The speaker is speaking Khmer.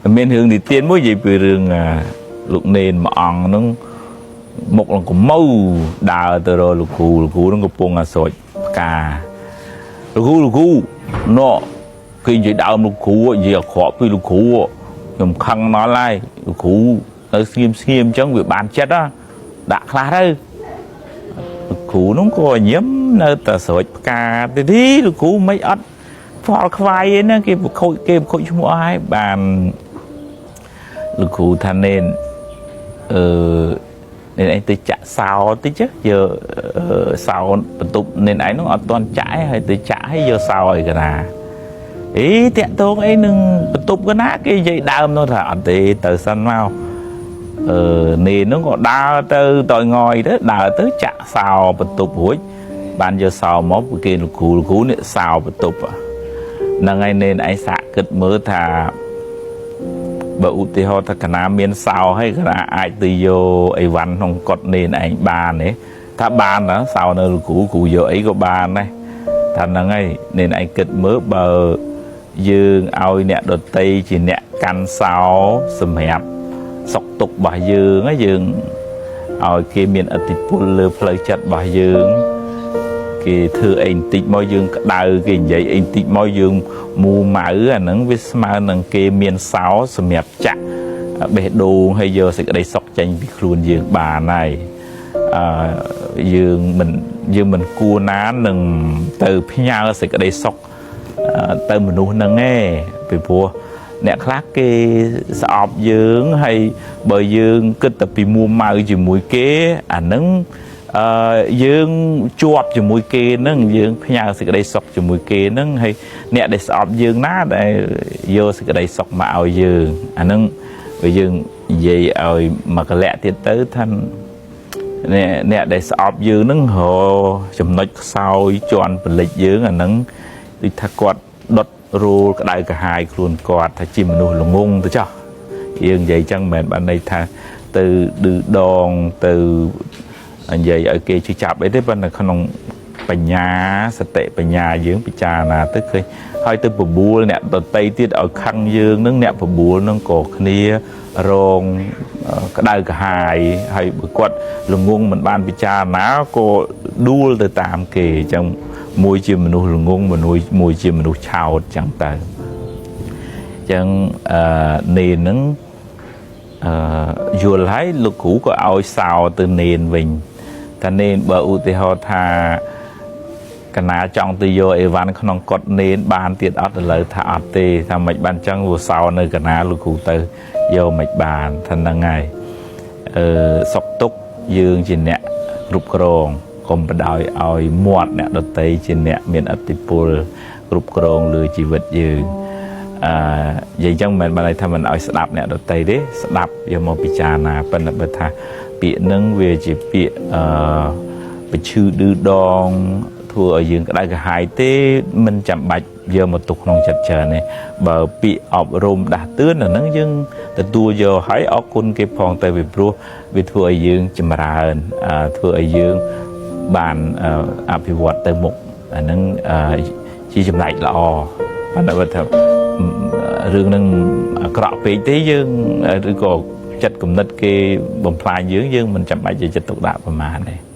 មានរឿងនិទានមួយនិយាយពីរឿងលោកនេនមួយអង្គហ្នឹងមុខនឹងកម៉ូដើរទៅរកលោកគ្រូលោកគ្រូហ្នឹងកំពុងអាស្រោចផ្កាលោកគ្រូលោកគ្រូណោគេនិយាយដើមលោកគ្រូនិយាយអាក្រក់ពីលោកគ្រូខ្ញុំខឹងដល់ហើយលោកគ្រូនៅស្ងៀមស្ងៀមអញ្ចឹងវាបានចិត្តដាក់ខ្លះទៅលោកគ្រូហ្នឹងក៏ញឹមនៅតែស្រោចផ្កាទៅទីលោកគ្រូមិនអត់ខ្វល់ខ្វាយឯណាគេបខូចគេបខូចឈ្មោះឲ្យបានលោកគ្រូថានេនអឺនេនឯងទៅចាក់សោតិចយកសោបន្ទប់នេនឯងនោះអត់ទាន់ចាក់ឯងហើយទៅចាក់ឲ្យយកសោឲ្យកណាអីតាក់តងអីនឹងបន្ទប់កណាគេនិយាយដើមនោះថាអត់ទេទៅសិនមកអឺនេននោះក៏ដើរទៅតយងយទៅដើរទៅចាក់សោបន្ទប់រួចបានយកសោមកគេលោកគ្រូលោកគ្រូនេះសោបន្ទប់ហ្នឹងហើយនេនឯងសាកគិតមើលថាបើឧទាហរណ៍ថាកណាមានសោហើយកណាអាចទៅយកអីវ៉ាន់ក្នុងកុដនេនឯងបានទេថាបានណាសោនៅលោកគ្រូគ្រូយកអីក៏បានដែរថាហ្នឹងហើយនេនឯងគិតមើលបើយើងឲ្យអ្នកដតីជាអ្នកកាន់សោសម្រាប់សុខទុក្ខរបស់យើងយើងឲ្យគេមានឥទ្ធិពលលើផ្លូវចិត្តរបស់យើងគេធ្វើអីបន្តិចមកយើងក្តៅគេនិយាយអីបន្តិចមកយើងមូម៉ៅអាហ្នឹងវាស្មើនឹងគេមានសោសម្រាប់ចាក់បេះដូងហើយយកសេចក្តីសុខចេញពីខ្លួនយើងបានហើយអឺយើងមិនគួរណានឹងទៅផ្ញើសេចក្តីសុខទៅមនុស្សហ្នឹងឯងពីព្រោះអ្នកខ្លះគេស្អប់យើងហើយបើយើងគិតតែពីមួម៉ៅជាមួយគេអាហ្នឹងអឺយើងជាប់ជាមួយគេហ្នឹងយើងផ្ញើសេចក្តីសុខជាមួយគេហ្នឹងហើយអ្នកដែលស្អប់យើងណាដែលយកសេចក្តីសុខមកឲ្យយើងអាហ្នឹងបើយើងនិយាយឲ្យមកកលៈទៀតទៅថាអ្នកដែលស្អប់យើងហ្នឹងរចំណុចខ្សោយជន់ពលិចយើងអាហ្នឹងដូចថាគាត់ដុតរូលក្តៅក្រហាយខ្លួនគាត់ថាជាមនុស្សល្ងងទៅចោះយើងនិយាយចឹងមិនមែនបានន័យថាទៅឌឺដងទៅនិយាយឲ្យគេជឿចាប់អីទេប៉ុន្តែក្នុងបញ្ញាសតិបញ្ញាយើងពិចារណាទៅឃើញហើយទៅបបួលអ្នកដតីទៀតឲ្យខឹងយើងនឹងអ្នកបបួលនឹងក៏គ្នារងក្តៅក្រហាយហើយបើគាត់ល្ងងមិនបានពិចារណាក៏ដួលទៅតាមគេអញ្ចឹងមួយជាមនុស្សល្ងងមួយជាមនុស្សឆោតអញ្ចឹងទៅអញ្ចឹងអឺនេននឹងអឺយល់ហើយលោកគ្រូក៏ឲ្យសោទៅនេនវិញថានេនបើឧទាហរណ៍ថាកណាចង់ទៅយកអីវ៉ាន់ក្នុងកុដនេនបានទៀតអត់ឥឡូវថាអត់ទេថាមិនបានចឹងវាសោនៅកណាលោកគ្រូទៅយកមិនបានថាហ្នឹងហើយអឺសុខទុក្ខយើងជាអ្នកគ្រប់គ្រងកុំបដោយឲ្យមាត់អ្នកដតីជាអ្នកមានឥទ្ធិពលគ្រប់គ្រងលើជីវិតយើងអឺនិយាយចឹងមិនមែនបានន័យថាមិនឲ្យស្ដាប់អ្នកដតីទេស្ដាប់យកមកពិចារណាប៉ុន្តែបើថាពាក្យហ្នឹងវាជាពាក្យអឺបញ្ឈឺឌឺដងធ្វើឲ្យយើងក្តៅក្រហាយទេមិនចាំបាច់យកមកទុកក្នុងចិត្តច្រើនទេបើពាក្យអប់រំដាស់តឿនអាហ្នឹងយើងទទួលយកហើយអរគុណគេផងទៅពីព្រោះវាធ្វើឲ្យយើងចម្រើនធ្វើឲ្យយើងបានអភិវឌ្ឍទៅមុខអាហ្នឹងជាចំណែកល្អប៉ុន្តែបើថារឿងហ្នឹងអាក្រក់ពេកទេយើងឬក៏ចិត្តគំនិតគេបំផ្លាញយើងយើងមិនចាំបាច់យកចិត្តទុកដាក់ប្រមាណទេ។